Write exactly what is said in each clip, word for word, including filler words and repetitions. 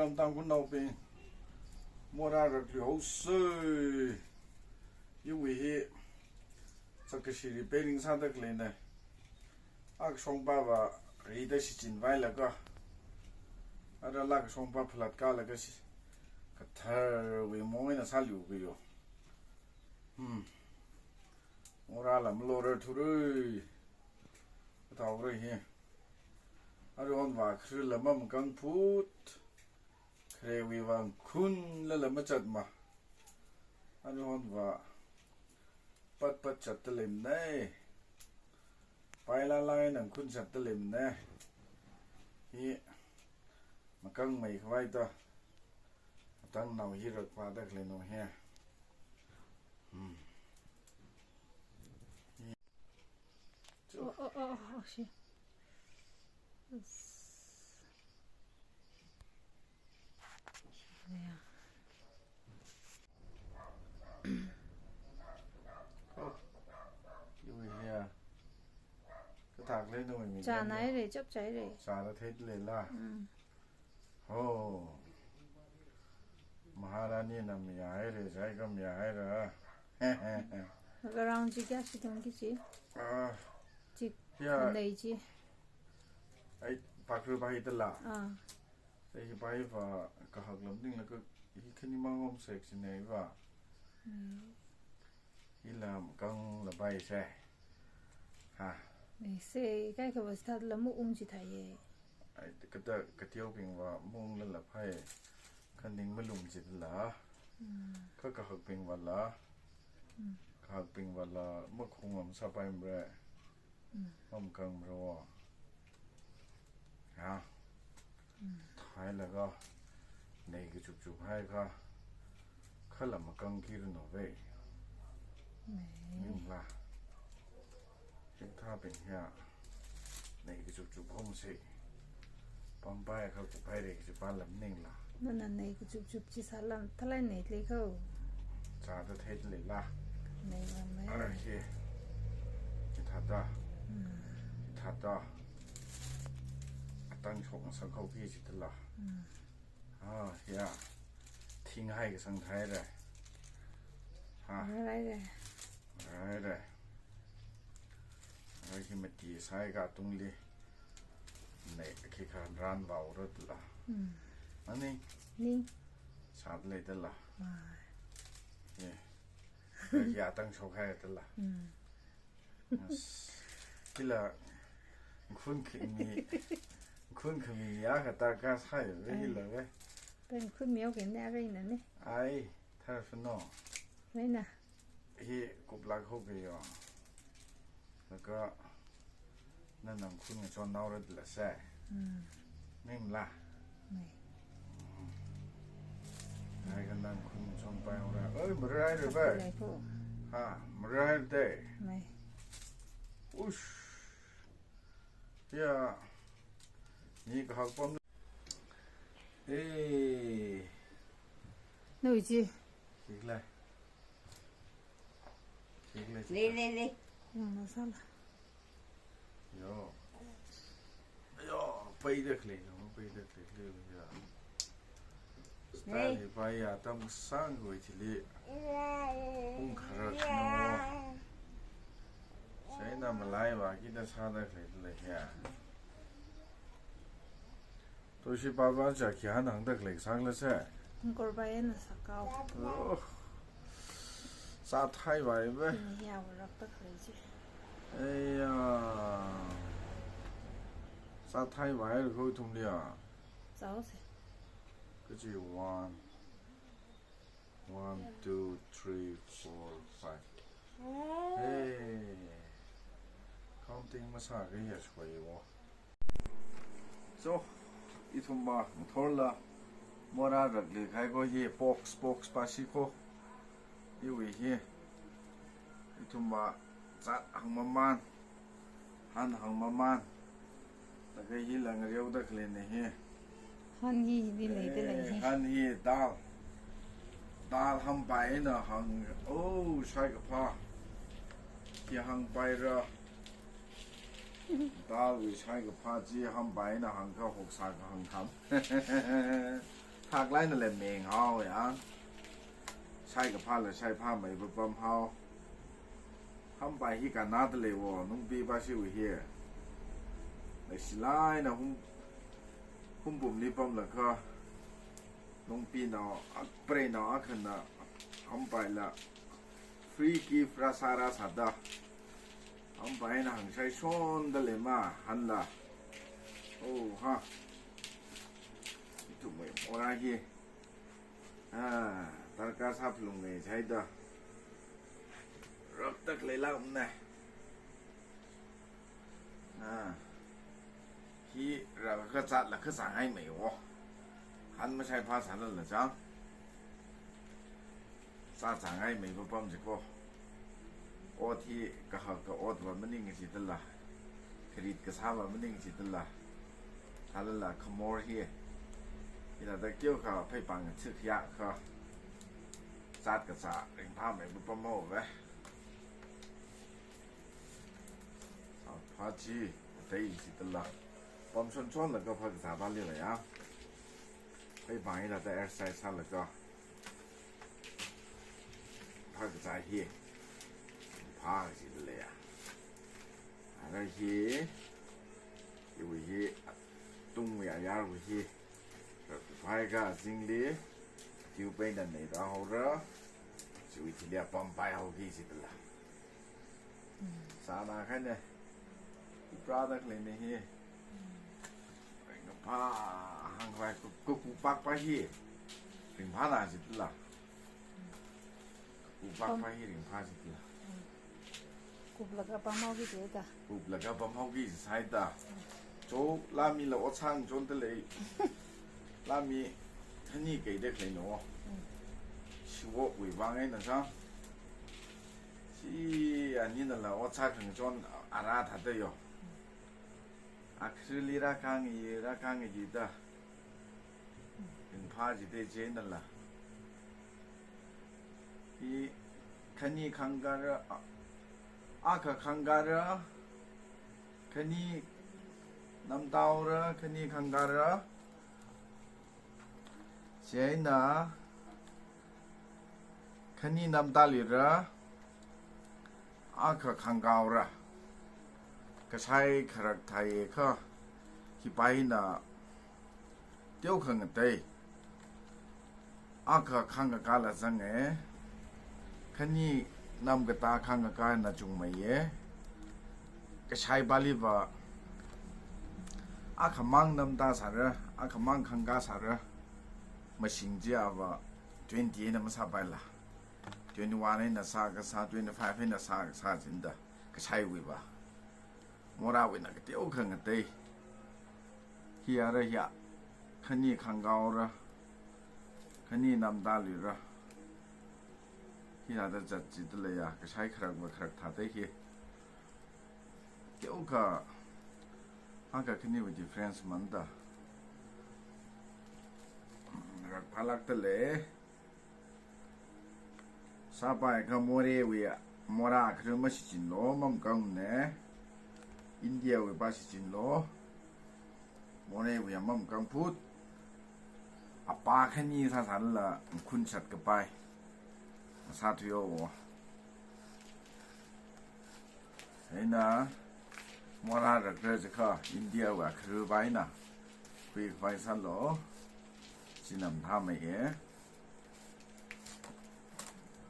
Tangkhulnaobing, morā rākluihaosa. Iwui hi chakkashi repairing sāda khaleina. Akashongpava rida shichinvailaga, arala akashongpa phalatkālaga shi, katharwui maong eina sāluiya. Hmm. Morāla malorarthura. Kathaora hi. Aruihonva khararla mamakangphut, kharewuiva khunlala machatma. Aruihonva patpat chatda leimana. Pailala eina khun chatda leimana. Hi makangmeikhavai ta. Atangnao hi rakvāda khaleina hi. Hmm. Oh, oh, oh, oh, shit. Yeah. Oh, you were here. Kathak lei no mi. Chānai re, chap chai re. Chāra thei le la. Mm. Oh. Maharani na mi ai re, jai ka mi ai ra. Garang ji kya shi tong ki ji? Ah. Ji. Ya. Nei ji. Ai, pakru pai ta la. Ah. Ai, pai va kahak lam ding la ka, hi khani mang om sek si nei va. Mm. Hi lam kang la pai se. Ha. Nei se, kai ka was ta la mu um ji ta ye. Ai, kata, katiaobing va mung la la phai. Khaning malum ji la. Mm. Ka kahakbing va la. Mm. Kahakbing va la, makhung am sa pai mre. Mm. Mamkang mro. Ha. Mm. Thailaga. Nei kachupchup hai kha. Khala makang kir no ve. Nei. Ning la. Hithābing hiya. Nei kachupchup hom se. Pampai kha kupai re kachi pa lam ning la. Nana nei kachupchup chi sālam thalai nei le kho. Chāda thei le la. Nei lam mai. Ara hi. Hithāda. Mm. Hithāda. Atang shok ngasang kho ki chi ta la. Mm. Ah, ya. Thing hai kasang thai re. Ha. Rai re. Rai re. Rai hi mati sai ka tung li. Nei, khi kha ran vau ro la. Hmm. Ani? Ni? Sat le ta la. Ai. Ye. Rai hi atang shok hai ta la. Hmm. As, kila, khun khimi, khun khimi ya kata ka sai ve kila ve. Pen khun miao ke ne ve na ne. Ai, thar fno. Ve na. Hi kuplak ho ke yo. Laga, na nam khun ngachon nao ra la sai. Hmm. Ning la. Nei. Ai, kan dan khun chon pai ora. Oi, marai re bai. Nei ko. Ha, marai re te. Nei. Ush. Ya. Ni kahak pam. Eh. Nui ji. Kik le. Kik le. Le, le, le. Yang na sala. Yo. Yo, pai da khle, no, pai da khle, khle, ya. Style hi pai ya, tam sang goi chili. Ung kharak no. Sai na malai wa ki da sa da khle, khle, ya. To shi pa ba ja ki han hang da khle sang la se. Ngor ba yan sa kau. Oh. Sa thai bai be. Ni ya wa rak ta khle ji. Eya. Sa thai bai ko thum lia. Zao se. Kaji one. One, two, three, four, five. Hey. Counting masā kaya shwai wo. So, ithum ma, ngathorla, morā rakli khai ko hi, box, box pa shi ko. Iwui hi. Ithum ma, zat hang maman. Han hang maman. Laga hi la ngareo da khle ne hi. Han hi hi lei da lei hi. Eh, han hi dal. Dal hampai na hang. Oh, shai kapha. Hi hampai ra. Dal wui shai kapha chi hampai na hang ka hok sa ka hang tham. Thāklāk eina lei meng hao ya. Shai kaphā la shai phāmei papam hao. Hampai hi kanada lei wo, nungpi ba shiwui hi. Leishilāk eina hum, humpumli pamlaga, nungpinao, a, preinao akhana, hampai la free gift rāsā rāsāda. Hampai eina hāngshai shonda lei ma, hanla. Oh, ha. Ithumwui mora hi. Ah, darkar sāphalungngai shaida. Raptak leilākmana. Ah. Hi rākazat la kazāngaimei wo. Han mashai phasālala chang. Zāzāngaimei papam jiko. Ot hi kahak ka ot va maningshitala. Kharit kasā va maningshitala. Thālala khamor hi. Hithāda kyo ka pheipāng chik ya ka. Zat kazā ringphāmei papam haowa. Phā chi, ateishitala. Pamshon shonlaga phākazā pāli la ya. Pheipāng hithāda exercise sālaga. Phākazā hi. Phāshitala ya. Ara hi. Iwui hi. Tungwui ayarwui hi. Phai kazingli. Tube eina neirā haora. Chiwui thili apam pai haoki shitala. Sāna khaina. Iprada khalei ne hi. Ringphā hāngkhavai ku, ku, kupakpa hi. Ringphāna shitala. Kupakpa hi ringphā shitala. Kuplaga pam haoki jida. Kuplaga pam haoki shaida. Cho lāmila ot sāngchonda lei. Lāmi khani kaida khalei no. Shiwokwui vang eina sa. Chi aninala ot sākhangchon ara thāda yo. Akhrili rākhangi, rākhangi jida. Ringphā jida chinala. Hi khani khangkara, a, akha khangkara, khani namtaora, khani khangkara. Chieina khani namtalira, akha khangkaora. Kashai kharak thāi kha, hipaina teokha ngatei. Akha khangkakāla zange. Khani namkatā khangkakāna chungmeiye. Kashai pāli va. Akhamang namta sāra, akhamang khangkā sāra. Mashing chiava twenty eina masāpaila. Twenty-one eina sākasā, twenty-five eina sākasā jinda. Kashaiwui va. Morawuina kateokha ngatei. Hi ara hi a. Khani khangkaora. Khani namtalira. Hithāda zat jida lei ya, kashai kharak va kharak thāda hi. Teokha, akha khaniwui difference manda. Rak phalakta lei. Sāpai kha morewui, mora akhru mashichinlo, mamkangmana. Indiawui pāshichinlo. Morewui mamkangphut. Apā khani sāsālala, khunshat kapai. Sāthuiyo. Eina, mora rakra jakha, Indiawui akhru paina. Khuikhavai sālo. Chi namthāmeiye.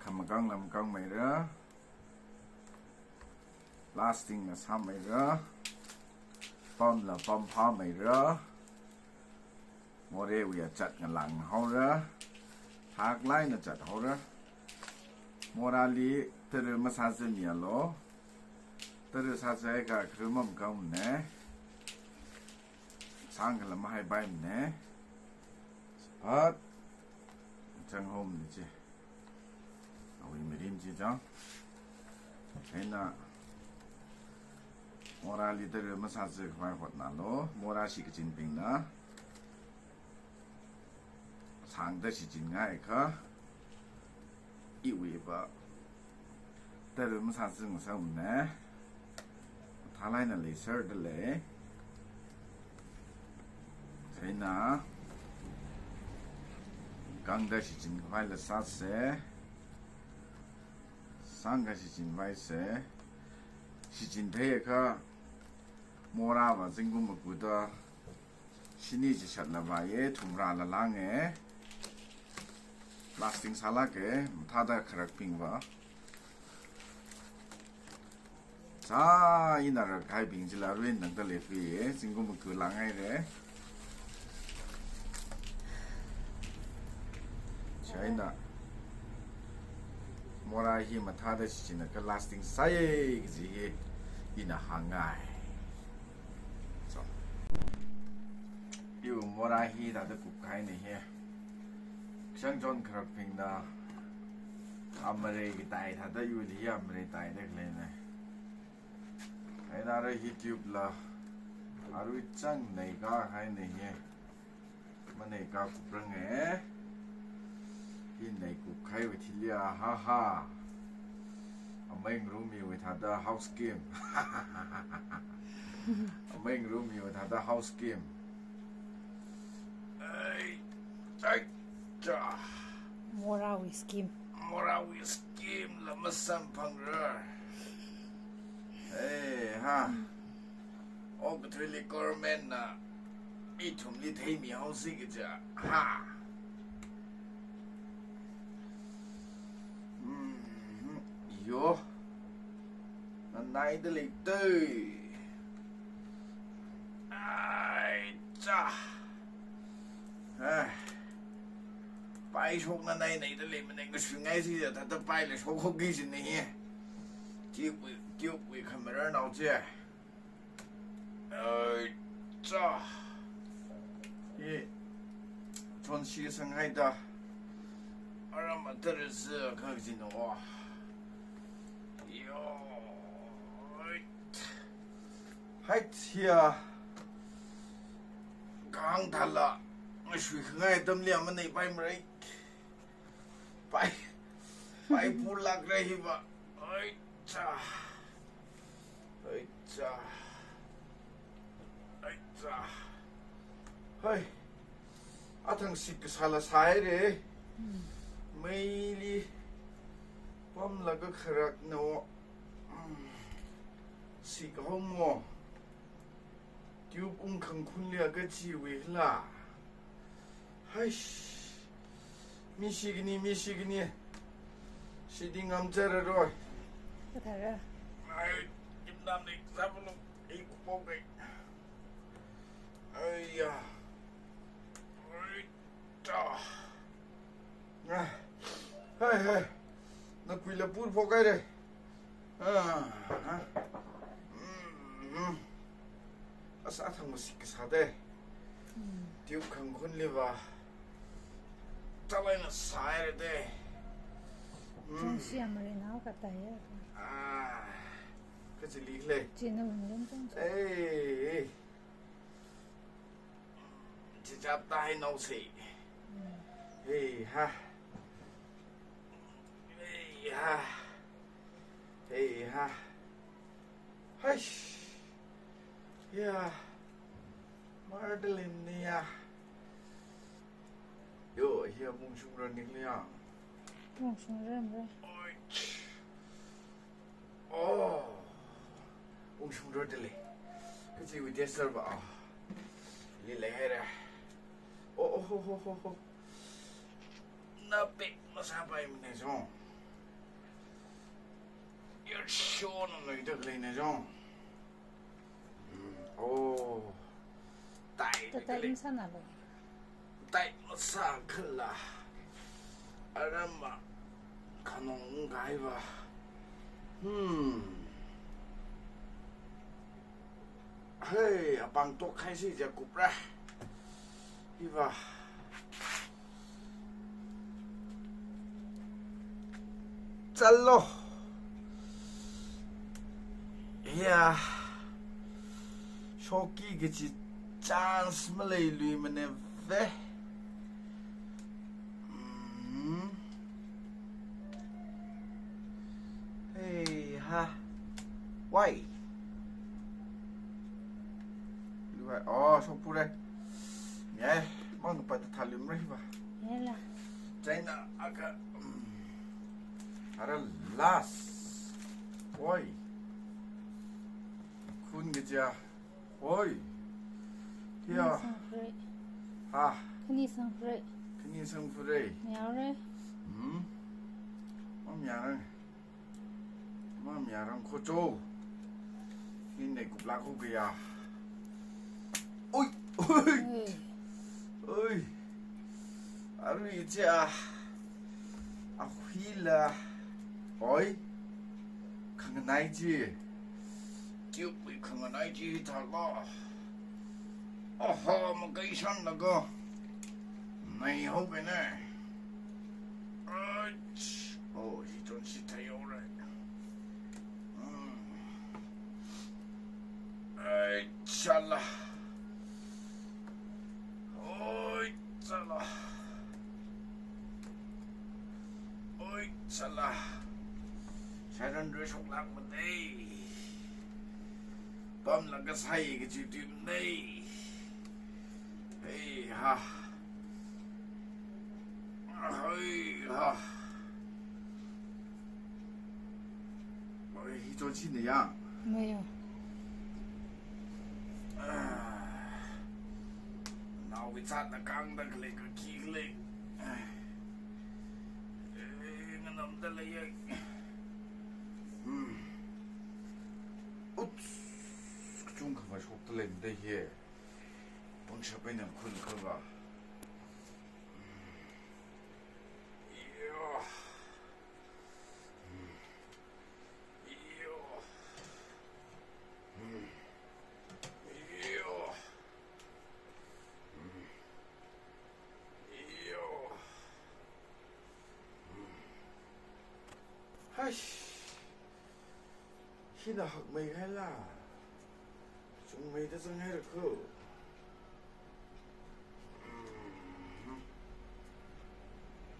Khamakangla makangmeira. Lasting la sāmeira. Pamla pamphāmeira. Morewui a chat ngalāng haora. Thaklāk eina chat haora. Morali tara masāzamialo. Tara sāzai kha akhru mamkangmana. Sangkhala mahaipaimana. Hat. Changhomna chi. Awui mirin chi chang. Eina morali tara masāzakhavai hotnalo. Mora shikachinbingna. Sangda shichinngaiakha. Iwui va. Tara masāzangasakmana. Thalāk eina leiserda lei. Chieina. Tangda shichin khavai la sāse. Sangkha shichin vaise. Shichin theiakha morava zingkum makuda shini chishatla vāye, thumrala lange. Lasting sālāke, mathāda kharakbingva. Chā, ina rakahaibing chila aruina tangda leiphiye, zingkum maku langhaire. Chieina mora hi mathāda shichinakha lasting sāye kaji hi ina hāngngai. So, iwui mora hi thāda kupkahaine hi. Kashang chon kharakbingna amarei katai thāda iwuili hi amarei taida khaleine. Eina arui hi tube la arui chang neikāhaine hi. Maneikā kuprange. Hi neikupkahaiwui thili a, ha ha. Amei ngarumiwui thāda house game. Amei ngarumiwui thāda house game. Ai, ai, cha. Morawui scheme. Morawui scheme la masamphangra. Ei, ha. Okathuili government na ithumli theimihaosi kaja. Ha. Mhm. Yo. Nanaida leitei. Ai, cha. Ai. Paishok nanai naida leimane, ngashuingaisi ja, thāda paila shokhokki jine hi. Tube wui, tube wui camera nao je. Ai, cha. Hi, chonshi sanghaida. Aram atarasi kha jino. Yo. Ai. Hai, hiya. Kang thala. Ngashuikhangai atamli amanei paimarai. Pai, pai pulākra hiva. Ai cha. Ai cha. Ai cha. Hai. Athang sik kasāla sāhaire. Meili pamlaga kharakna. Sik haomo. Tube ungkhangkhunli a kachiwui la. Haish. Mishikni, mishikni. Shidi ngamchararoi. Kathara. Ai, imnamni, sabulu, ei kupok ei. Aiya. Ai, cha. Ah. Hai, hai. Nakuila pur phokhaire. Ah, ah. Mm, mm. Asa athang masik kasā de. Mm. Tube khangkhunliva. Talaina sāhaire de. Mm. Chonshi amarei nao katai ya. Ah. Kachili le. China wungdong chonshi. Ei, ei. Chichap tahainaosi. Hey ha. Hey ha. Hey ha. Haish. Ya. Mardelin ni ya. Yo, hiya mungshungra nikli ya. Mungshungra mra. Oi. Oh. Ungshungra dili. Kachiwui tester va. Oh. Li leihaire. Oh, oh, oh, oh, oh, oh. Napik masāpaimane jong. You're sure no no idakleine jong. Mm, oh. Tai, tatai kali. Masāna lo. Tai masākhala. Arama khanong gaiva. Hmm. Hey, apāng tokhaisi ja kupra. Hiva. Chalo. Ya. Shokki kachi chance maleiluimane ve. Mm. Hey ha. Why? Lui why? Oh, shokpure. Yai, mang pa ta thalim re ba. Yala. China aka, mm, ara last. Oi. Khun kaja. Oi. Tia. Khani sangfrei. Ha. Khani sangfrei. Khani sangfrei. Yaore. Hmm. Om yarang. Mamyarang khocho. Hina kuplak ho kaya. Oi, oi. Oi. Oi. Arui cha. Ahuila. Oi. Khanganai chi. Tube khanganai chi thala. Aha, makaishan laga. Nai ho kene. Ach. Oh, hi chonsi thei ho re. Hmm. Ai, chala. Oi, chala. Oi, chala. Sharan re shoklak madei. Pamlaga sai kaji tui madei. Hei ha. Hei ha. Oi, hi chonsi ne ya. Mayo. Ah. Naowui zatna kangda khalei, kakhi khalei. Eh, nganamda lei ye. Hmm. Oops. Kachungkha mashokta lei madei hi. Pangshap eina khun khavā. Iyo. Iyo. Iyo. Iyo. Haish. Hina hakmei haila. Chungmeida zanghaira ko. Mm.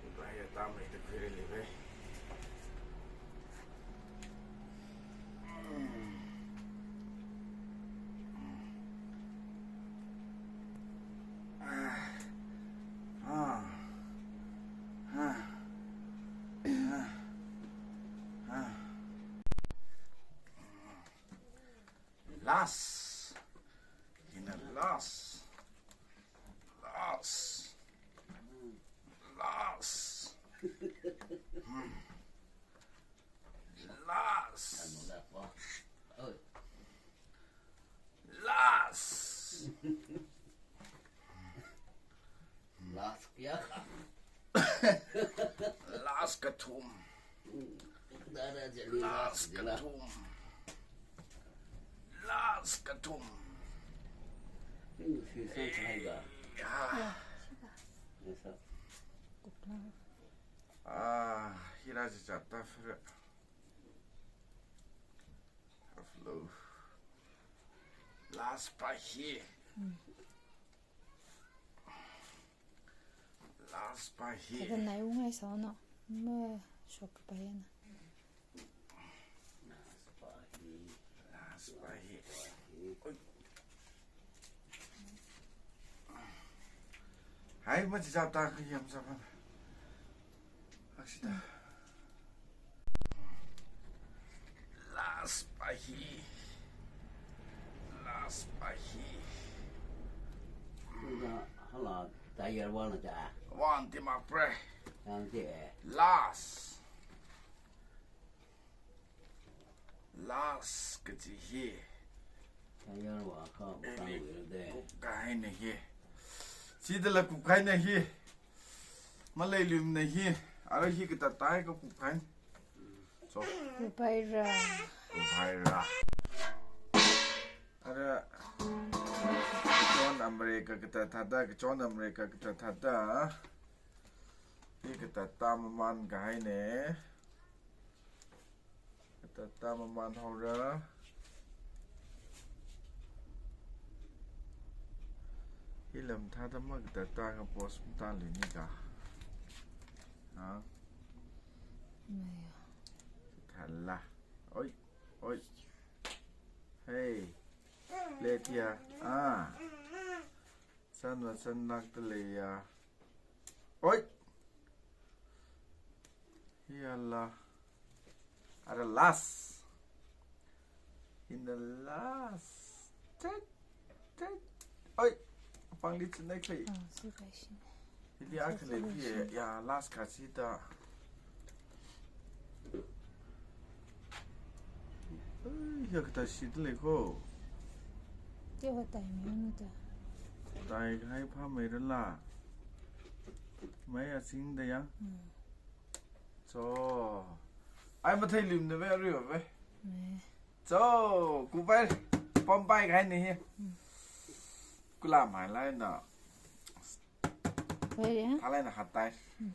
Iba ya tamei da khuira live. Mm. Mm. Ah. Ah. Ah. Ah. Ah. Last. Hina last. Last. Last. Hmm. Last. Last. Last kya? Last kathum. Dara jali last last jala. Kathum. Last kathum. Ni si so chai ga. Ya. Yes, sir. Ah, hira ji chapter fre. Last pa hi. Hmm. Last pa hi. Kada nai ungai sao no. Ma shok pa hi na. Last pa hi. Last pa hi. Oi. Hai, ma ji chapter kayam sa pa. Aksida. Last pa hi. Last pa hi. Kuda hala tayar wana da. Wan ti makpre. Yang ti eh. Last. Last kaji hi. Tayar wa ka, eh, tang wil de. Kup kahai na hi. Chidala kup kahai na hi. Malei lum na hi. Ara hi kata tai ka kup kahai. So. Kup hai ra. Kup hai ra. Ara. Kachon America kata thada, kachon America kata thada. Hi kata ta maman kahai ne. Kata ta maman haora. Hi lam thada ma kata ta ka post ta le ni ka. Ha? Maya. Thala. Oi. Oi. Hey. Letia. Ah. San wa san nak ta le ya. Oi. Yalla. At the last. In the last. Tet, tet. Oi. Pangli chinai khlei. Oh, so kai shi. Hili a khalei pi ya last ka chi ta. Oi, ya kata shi ta lei ko. Te wa tai mi nu ta. Tai kai pha mai ra la. Mai a sing da ya. Hmm. Cho. Ai mathei lim ne ve ri ve. Ne. Cho, kupai, pampai kai ni hi. Hmm. Kula mai lai na. Wei ya. Thalai na khatai. Hmm.